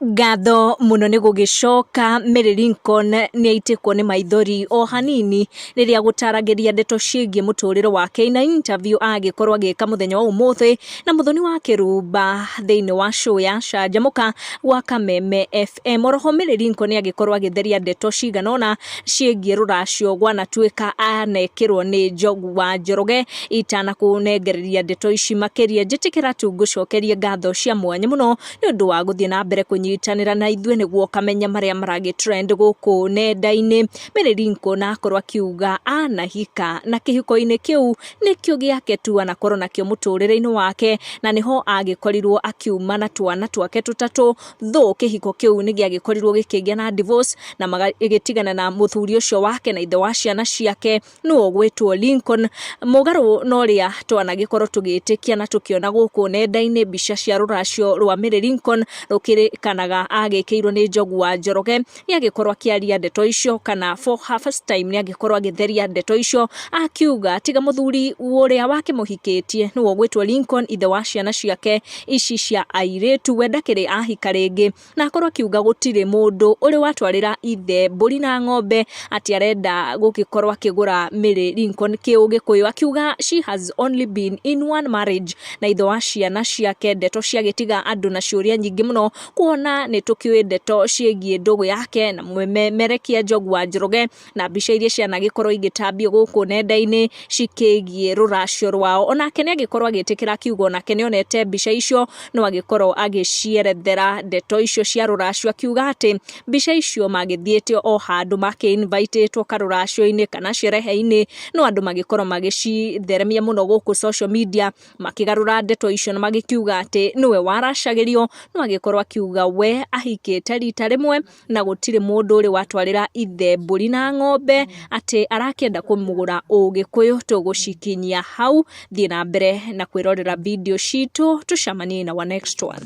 Ngatho mũno nĩ gũgĩcoka Mary Lincoln nĩ aitĩkwo nĩ maithori o hanini rĩrĩa gũtaragĩria ndeto ciĩgiĩ mũtũrĩre wake na interview agĩkorwo agĩka mũthenya wa ũmũthĩ na Mũthoni wa Kĩrumba thĩinĩ wa show ya Canjamũka gwa Kameme FM. Oroho Mary Lincoln nĩ agĩkorwo agĩtheria ndeto cigana ũna ciĩgiĩ rũracio gwanatuĩka anekĩrwo nĩ Njogu wa Njoroge. Itanakũnengereria ndeto ici makĩria, njĩtĩkĩra tu ngũcokerie ngatho cia mwanya mũno nĩ ũndũ wa gũthiĩ na mbere kũnyitanĩra na ithuĩ nĩguo ũkamenya marĩa maragĩ trend gũkũ nenda-inĩ. Mary Lincoln akorwo akiuga anahika na kĩhiko-inĩ kĩu nĩkĩo gĩake tu anakorwo nakĩo mũtũrĩre-inĩ wake, na nĩho agĩkorirwo akiuma na twana twake tũtatũ, though kĩhiko kĩu nĩ gĩagĩkorirwo gĩkĩgĩa na divorce na magĩtigana na mũthuri ũcio wake na ithe wa ciana ciake nĩwe ũgwĩtwo Lincoln. Mũgarũ na ũrĩa twanagĩkorwo tũgĩtĩkia na tũkĩona gũkũ nenda-inĩ mbica cia rũracio rwa Mary Lincoln rũkĩrĩkanaga agĩkĩirwo nĩ Njogu wa Njoroge, nĩ agĩkorwo akĩaria ndeto icio kana for her first time nĩ agĩkorwo agĩtheria ndeto icio akiuga tiga mũthuri ũrĩa wakĩmũhikĩtie nĩwe ũgwĩtwo Lincoln ithe wa ciana ciake ici cia airĩtu, we ndakĩrĩ ahika rĩngĩ. Na akorwo akiuga gũtirĩ mũndũ ũrĩ watwarĩra ithe mbũri na ng'ombe atĩ arenda gũgĩkorwo akĩgũra Mary Lincoln kĩũgĩkũyũ, akiuga she has only been in one marriage na ithe wa ciana ciake. Ndeto ciagĩtiga andũ na ciũria nyingĩ mũno kuona nĩ tũkĩũĩ ndeto ciĩgiĩ ndũgũ yake na mũmemerekia Njogu wa Njoroge na mbica iria cianagĩkorwo igĩtambio gũkũ nenda-inĩ cikĩgiĩ rũracio rwao. Onake nĩ agĩkorwo agĩtĩkĩra akiuga onake nĩ onete mbica icio no agĩkorwo agĩcierethera ndeto icio cia rũracio akiuga atĩ mbica icio magĩthiĩte o handũ makĩ invite ĩtwo karũracio-inĩ kana sherehe-inĩ, no andũ magĩkorwo magĩcitheremia mũno gũkũ social media makĩgarũra ndeto icio na magĩkiuga atĩ nĩwe waracagĩrio, no agĩkorwo akiuga we ahikĩte rita rĩmwe na gũtirĩ mũndũ ũrĩ watwarĩra ithe mbũri na ng'ombe atĩ arakĩenda kũmũgũra Ũgĩkũyũ. Tũgũcikinyia hau, thiĩ na mbere na kwĩrorera video citũ, tũcemanie na our next one.